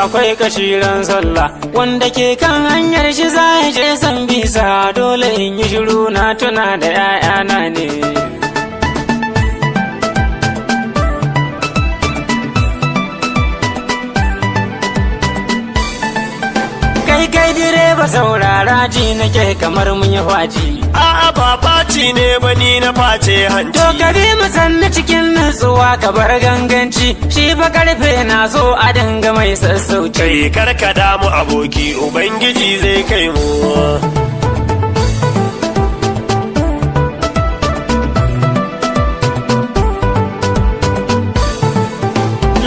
Akwai kashiran sallah. Wanda ke kan hanyar shi za ya je san bisa. Dole in yi shiru, na tuna da 'ya'yana ne. Kai kai direba, saurara, ji nake kamar mun yi faci. A'a, ba faci ne ba, ni na face hanci. To ka bi mu sannu cikin nutsuwa, ka bar ganganci. Shi fa karfe na so a dinga mai sassauci. Kai, kar ka damu aboki, Ubangiji zai kai mu.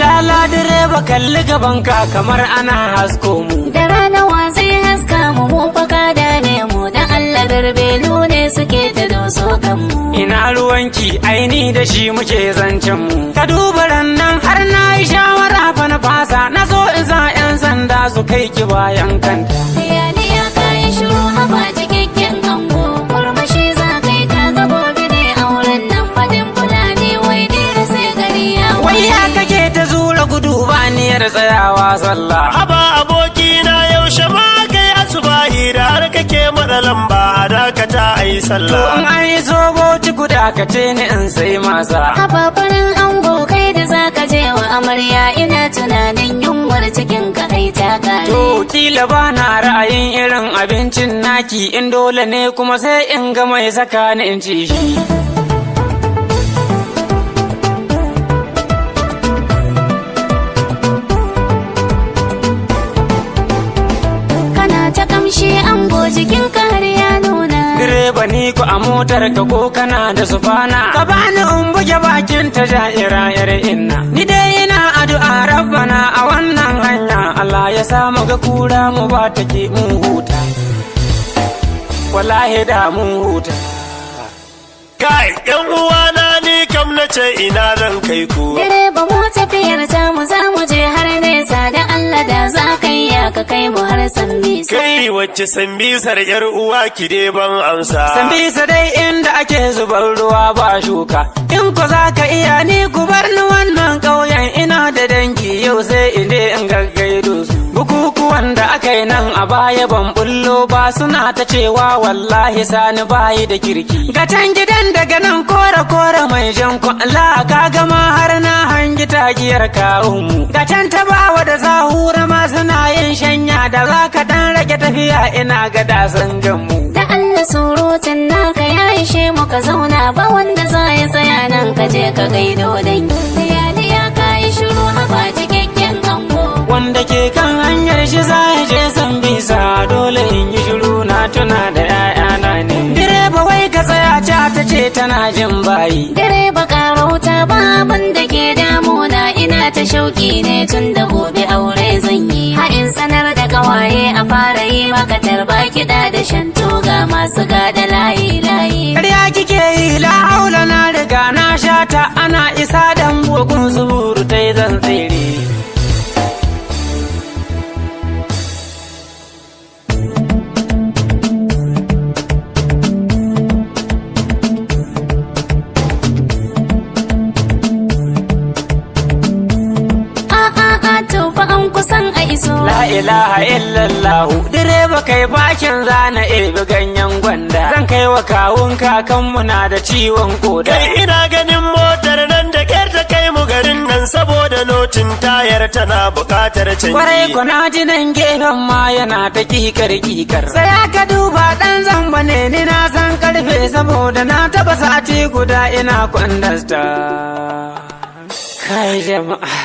Lala direba, kalli gabanka kamar ana hasko mu. Da rana wa zai haska mu? Mu fa ka dame mu da Allah, barbelu ne suke ta doso kanmu. Ina ruwanki? Aini da shi muke zancen mu. Ka duba nan har na yi shawara fa na fasa, na so in sa 'yan sanda su kai ki bayan kanta. Yani ya kayi shiru, haba cikakken ango. Murmushi za kai, ka ga gobe ne auren nan, fadin Fulani wai dira sai gari ya Wai ya waye. kake ta zura gudu ba niyyar tsayawa sallah? Haba abokina, yaushe ma kai asubahi da har kake matsa lamba a dakata a yi To sallah? in an yi soboci guda ka ce ni in sai masa. Haba farin ango, kai da zaka je wa amarya, ina tunanin yunwar cikin ka ai ta kare. To kila ba na ra'ayin irin abincin naki, in dole ne kuma sai in ga mai saka ni in ci shi. Kana ta kamshi ango, jikinka har ya nuna. Direba, ni ku a motar ka ko kana da sufana? Ka bani in buge bakin ta ja'ira yar inna. Ni dai ina addu'a, rabbana, a wannan hanya Allah ya sa mu ga kura mu ba take mun huta. Wallahi da mun huta. Kai, yan uwana, ni kam na ce ina zan kai ku. Direba, mu tafiyar tamu za mu je har nesa, da Allah da za ka yi ya ka kai mu har san bisa. Kai, wacce sambisar, yar uwa, ki dai ban amsa. Sambisa dai inda ake zubar ruwa ba shuka. In ku za ka iya, ni ku bar ni wannan ƙauyen, ina da dangi yau sai in je in gaggaido su. Bukukuwan da aka yi nan a baya ban bullo ba, suna ta cewa wallahi Sani bayi da kirki. Ga can gidan daga nan kore kore mai jan ku Allah, ka gama har na hangi tagiyar kawunmu. Ga can ta bawa da zahura ma suna yin shanya, da za ka dan rage tafiya ina ga dasan ganmu. Da Allah, surutun naka ya ishe mu, ka zauna, ba wanda za ya tsaya nan, ka je ka gaido dangi. Yani ya kayi shiru, haba cikakken ango. Wanda ke kan hanyar shi za ya je san bisa. Dole in yi shiru, na tuna da 'ya'yana ne. Direba, wai ka tsaya ca, ta ce tana jin bayi. Direba, karauta ba abin da ke damuna, ina ta shauki ne tun da gobe aure zan yi. Ha'in sanar da kawaye a fara yi maka tarba, kiɗa da shantu ga masu gada layi layi. Ƙarya kike yi, la haula, na riga na shata, ana isa dan bugun zuburu tai zan tsere. A a a, to fa an kusan a iso. La ilaha illallahu, direba kai bakin zana ebi ganyen gwanda. Zan kai wa kawun kakanmu na da ciwon koda. Kai, ina ganin motar nan da kyar ta kai mu garin nan saboda notin tayar tana buƙatar Kwarai canji. ko, na ji nan gefen ma yana ta kikar kikar. Tsaya ka duba, dan zamba ne ni, na san karfe saboda na taba sati guda ina kwandasta. Kai jama'a.